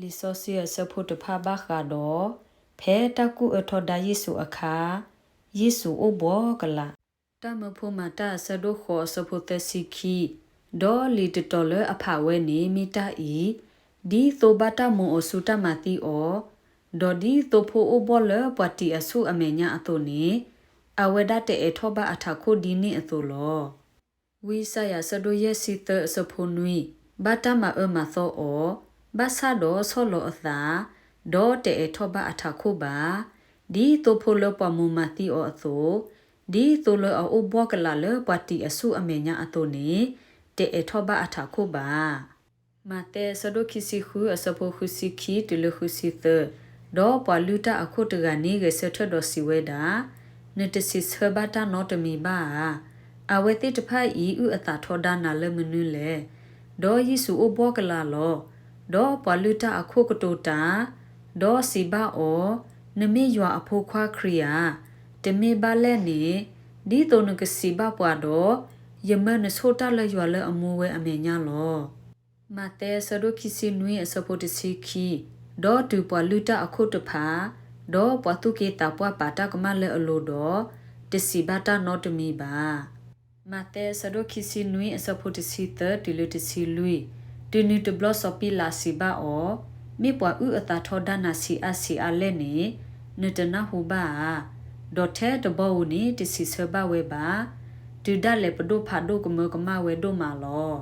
လံာ်စီဆှံအဆၢဖိတဖၣ်ဘၣ်ဃးဒီး ဖဲတၢ်ကူၣ်အၢထီဒါယ့ၣ်ၡူးအခါ, ယ့ၣ်ၡူးအိၣ်ဘှီကလာ်. တၢ်မၢဖိမၤတၢ်အဆၢဒိၣ်ဃိးအဆၢဖိသၢဆံခံ, ဒီးလံာ်တတီၤလၢအဖးဝဲန့ၣ်မ့ၢ်တၢ်အံၤ, ဒ်သိးဘၣ်တၢ်မူၤအီၤဆူတၢ်မၤသံအီၤ, ဒီးဒ်သိဖိအိၣ်ဘှီလၢပှၤတံာ်အဆူၣ်အမဲာ်ညါအသိးန့ၣ်, အဝဲဒၣ်တအိးထီၣ်ဘၣ်အထးခိၣ်ဒ်န့ၣ်အသိးလီၤ. ဝံယၡါယၤအဆၢဒိၣ်ယဲၢ်ဆံသၢအဆၢဖိနွံ, ဘၣ်တၢ်မၤအၢမၤသီအီၤ, ဘၣ်ဆၣ်ဒီးဆီၣ်လီၤအသး, ဒီးတအိးထီၣ်ဘၣ်အထးခိၣ်ဘၣ်, ဒ်သိဖိလၢပှၤမူၤမၤသံအီၤအသိး, ဒ်သိလၢအအိၣ်ဘှီကလာ်လၢပှၤတံာ်အဆူၣ်အမဲာ်ညါအသိးန့ၣ်, တအိးထီၣ်ဘၣ်အထးခိၣ်ဘၣ်. မးသဲအဆၢဒိၣ်ခံဆံဃုအဆၢဖိဃုဆံခံတုၤလၢဃုဆံသၢ, ဒီးပှၤလုၢ်တၢ်အခိၣ်တဂၤန့ၣ်ဂဲၤဆၢထၢၣ်ဒီးစံးဝဲဒၣ်, နတစံးဆၢဘၣ်တၢ်နီတမံၤဘၣ်ဧါ. အဝဲသ့ၣ်တဖၣ်အံၤအုၣ်အသးထီဒါနၤလၢမနုၤလဲၣ်. ဒီးယ့ၣ်ၡူးအိၣ်ဘှီကလာ်လီၤ. ဒီးပှၤလုၢ်တၢ်အခိၣ်ကတိၤတၢ်, ဒီးစံးဘၣ်အီၤ, နမ့ၢ်ယွၤအဖိခွါခရံာ်ဧါ. တမ့ၢ်ဘၣ်လဲၣ်န့ၣ်, ဒ်သိးနကစံးဘၣ်ပှၤဒီး, ယမၢနဆိၣ်တၢ်လၢယွၤလၢအမူဝဲအမဲာ်ညါလီၤ. မးသဲအဆၢဒိၣ်ခံဆံနွံအဆၢဖိတဆံခံ, ဒီးတုၤပှၤလုၢ်တၢ်အခိၣ်တဖၣ်, ဒီးပှၤသူၣ်က့သးပှၢ်ပာ်တၢ်ကမၣ်လၢအလိၤဒီး, တစံးဘၣ်တၢ်နီတမံၤဘၣ်. မးသဲအဆၢဒိၣ်ခံဆံနွံအဆၢဖိတဆံသၢတုၤလၢတဆံလွံၢ်, တုၤနုၤတဘျီစီၤပံၤလးစံးဘၣ်အီၤ, မ့ၢ်ပှၤအုၣ်အသးထီဒါနၤဆံးအါဆံးအါလဲၣ်န့ၣ်, နတနၢ်ဟူဘၣ်ဧါ. ဒီးထဲတဘီဧိၤန့ၣ်တစံးဆၢဘၣ်ဝဲဘၣ်. တုၤဒၣ်လဲာ်ပဒိၣ်ဖးဒိၣ်ကမၢကမၣ်ဝဲဒိၣ်မးလီၤ.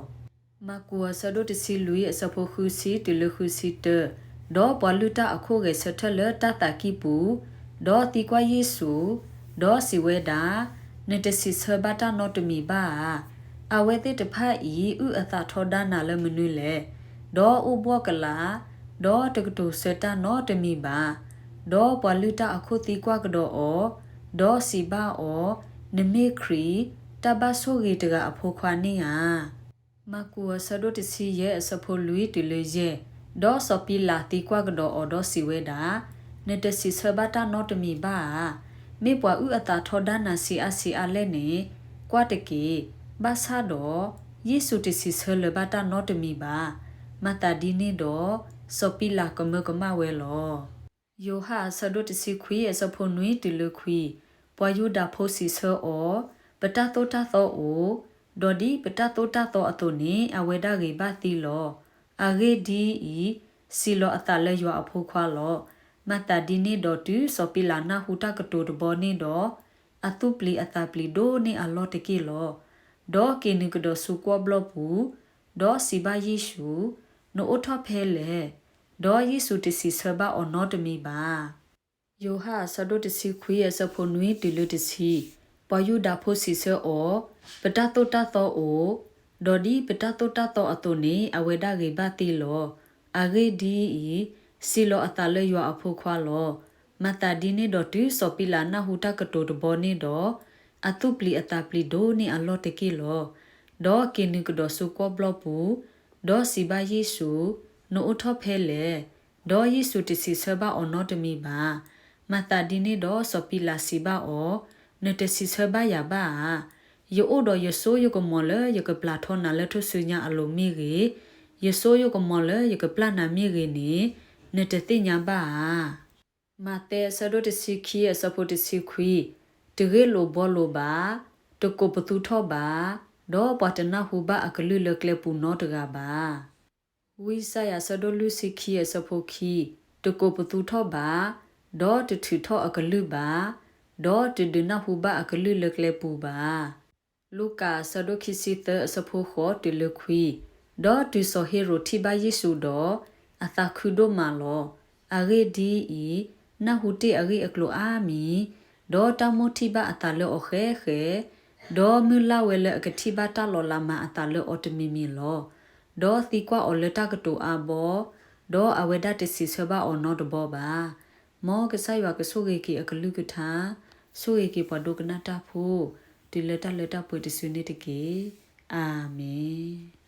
မၢ်ကူးအဆၢဒိၣ်တဆံလွံၢ်အဆၢဖိဃုဆံတုၤလၢဃုဆံတၢ, ဒီးပှၤလုၢ်တၢ်အခိၣ်ဂဲၤဆၢထၢၣ်လၢတၢ်သးကံၢ်ပူၤ, ဒီးသံကွၢ်ယ့ၣ်ၡူး, ဒီးစံးဝဲဒၣ်, နတစံးဆၢဘၣ်တၢ်နီတမံၤဘၣ်ဧါ. အဝဲသ့ၣ်တဖၣ်အံၤအုၣ်အသးထီဒါနၤလၢမနုၤလဲၣ်. ဒီးအိၣ်ဘှီၣ်ကလာ်, ဒီးတကတိၤဆၢတၢ်နီတမံၤဘၣ်. ဒီးပှၤလုၢ်တၢ်အခိၣ်သံကွၢ်ကဒီးအီၤ, ဒီးစံးဘၣ်အီၤ, နမ့ၢ်ခရံာ်, တၢ်ဘၣ်ဆိၣ်ဂ့ၤတဂၤအဖိခွါန့ၣ်ဧါ. မၢ်ကူးအဆၢဒိၣ်တဆံယဲၢ်အဆၢဖိလွံၢ်တုၤလၢယဲၢ်, ဒီးစီၤပံၤလးသံကွၢ်ကဒီးအီၤဒီးစံးဝဲဒၣ်, နတစံးဆၢဘၣ်တၢ်နီတမံၤဘၣ်ဧါ. မ့ၢ်ပှၤအုၣ်အသးထီဒါနၤဆံးအါဆံးအါလဲၣ်န့ၣ်, ကွၢ်တက့ၢ်. ဘၣ်ဆၣ်ဒီး, ယ့ၣ်ၡူးတစံးဆၢလၢၤဘၣ်တၢ်နီတမံၤဘၣ်. မၤသးဒ်န့ၣ်ဒီး, စီၤပံၤလးကမၢကမၣ်ဝဲလီၤ. ယိၤဟၣ်အဆၢဒိၣ်တဆံခွံအဆၢဖိနွံတုၤလၢခွံ, ပှၤယူဒၤဖိစံးဆၢအီၤ, ပတၢ်သိၣ်တၢ်သီအိၣ်, ဒီးဒ်ပတၢ်သိၣ်တၢ်သီအသိးန့ၣ် အဝဲဒၣ်ဂ့ၤဘၣ်သ့လီၤ. အဂ့ၢ်ဒ်အံၤ, စံးလီၤအသးလၢယွၤအဖိခွါလီၤ. မၤသးဒ်န့ၣ်ဒီးတုၤစီၤပံၤလးနၢ်ဟူတၢ်ကတိၤတဘီန့ၣ်ဒီး, အသူၣ်ပျံၤအသးပျံၤဒိၣ်န့ၢ်အလီၢ်တက့ၢ်လီၤ. ဒီးက့ၤနုာ်ကဒီးဆူကွီၢ်ဘျီၣ်ပူၤ, ဒီးစံးဘၣ်ယ့ၣ်ၡူး, နအိၣ်ထီၣ်ဖဲလဲၣ်. ဒီးယ့ၣ်ၡူးတစံးဆၢဘၣ်အီၤနီတမံၤဘၣ်. ယိၤဟၣ်အဆၢဒိၣ်တဆံခွံအဆၢဖိနွံတုၤလၢတဆံ, ပှၤယူဒၤဖိစံးဆၢအီၤ, ပတၢ်သိၣ်တၢ်သီအိၣ်, ဒီးဒ်ပတၢ်သိၣ်တၢ်သီအသိးန့ၣ် အဝဲဒၣ်ဂ့ၤဘၣ်သ့လီၤ. အဂ့ၢ်ဒ်အံၤ, စံးလီၤအသးလၢယွၤအဖိခွါလီၤ. မၤသးဒ်န့ၣ်ဒီးတုၤစီၤပံၤလးနၢ်ဟူတၢ်ကတိၤတဘီန့ၣ်ဒီး, အသူၣ်ပျံၤအသးပျံၤဒိၣ်န့ၢ်အလီၢ်တက့ၢ်လီၤ. ဒီးက့ၤနုာ်ကဒီးဆူကွီၢ်ဘျီၣ်ပူၤ, ဒီးစံးဘၣ်ယ့ၣ်ၡူး, နအိၣ်ထီၣ်ဖဲလဲၣ်. ဒီးယ့ၣ်ၡူးတစံးဆၢဘၣ်အီၤနီတမံၤဘၣ်. မၤသးဒ်န့ၣ်ဒီးစီၤပံၤလးစံးဘၣ်အီၤ, နတစံးဆၢဘၣ်ယၤဘၣ်ဧါ. ယအိၣ်ဒီးယစိယကမီၤလၢယကပျၢ်ထီနၤလၢထူၣ်စုညါအလိၤမ့ၢ်ဂ့ၤ, ယစိယကမီၤလၢယကပျၢ်နၤမ့ၢ်ဂ့ၤန့ၣ်, နတသ့ၣ်ညါဘၣ်ဧါ. မးသဲအဆၢဒိၣ်တဆံခံအဆၢဖိတဆံခွံ, တဂ့ၢ်လိာ်ဘှီလိာ်ဘၣ်, တကိးပသူထီၣ်ဘၣ်, ဒီးပှၤတနၢ်ဟူဘၣ်အကလုၢ်လၢကျဲပူၤနီတဂၤဘၣ်. ဝံယၡါယၤအဆၢဒိၣ်လွံၢ်ဆံခံအဆၢဖိခံ, တကိးပသူထီၣ်ဘၣ်, ဒီးတထုးထီၣ်အကလုၢ်ဘၣ်, ဒီးတဒုးနၢ်ဟူဘၣ်အကလုၢ်လၢကျဲပူၤဘၣ်. လူၤကၣ်အဆၢဒိၣ်ခံဆံသၢအဆၢဖိဃိးတုၤလၢခွံ, ဒီးတုၤစီၤဟ့ၤရိာ်ထံၣ်ဘၣ်ယ့ၣ်ၡူးဒီး, အသးခုဒိၣ်မးလီၤ. အဂ့ၢ်ဒ်အံၤ, နၢ်ဟူတ့ၢ်အဂ့ၢ်အကျိၤအါမံၤ, ဒီးတၢ်မိၣ်ထံၣ်ဘၣ်အသးလၢအီၤဃဲးဃဲး, ဒီးမုၢ်လၢ်ဝဲလၢအကထံၣ်ဘၣ်တၢ်လီၤလးမၤအသးလၢအီၤတမံၤမံၤလီၤ. ဒီးသံကွၢ်အီၤလၢတၢ်ကတိၤအါဘီ, ဒီးအဝဲဒၣ်တစံးဆၢဘၣ်အီၤနီတဘီဘၣ်. မ်ကစၢ်ယွၤကဆိၣ်ဂ့ၤက့ၤအကလုၢ်ကထါ, ဆိၣ်ဂ့ၤက့ၤပှၤဒိကနၣ်တၢ်ဖိ, တုၤလၢတၢ်လၢတၢ်ပှဲၤတစုန့ၣ်တက့ၢ်. အၤမ့ၣ်.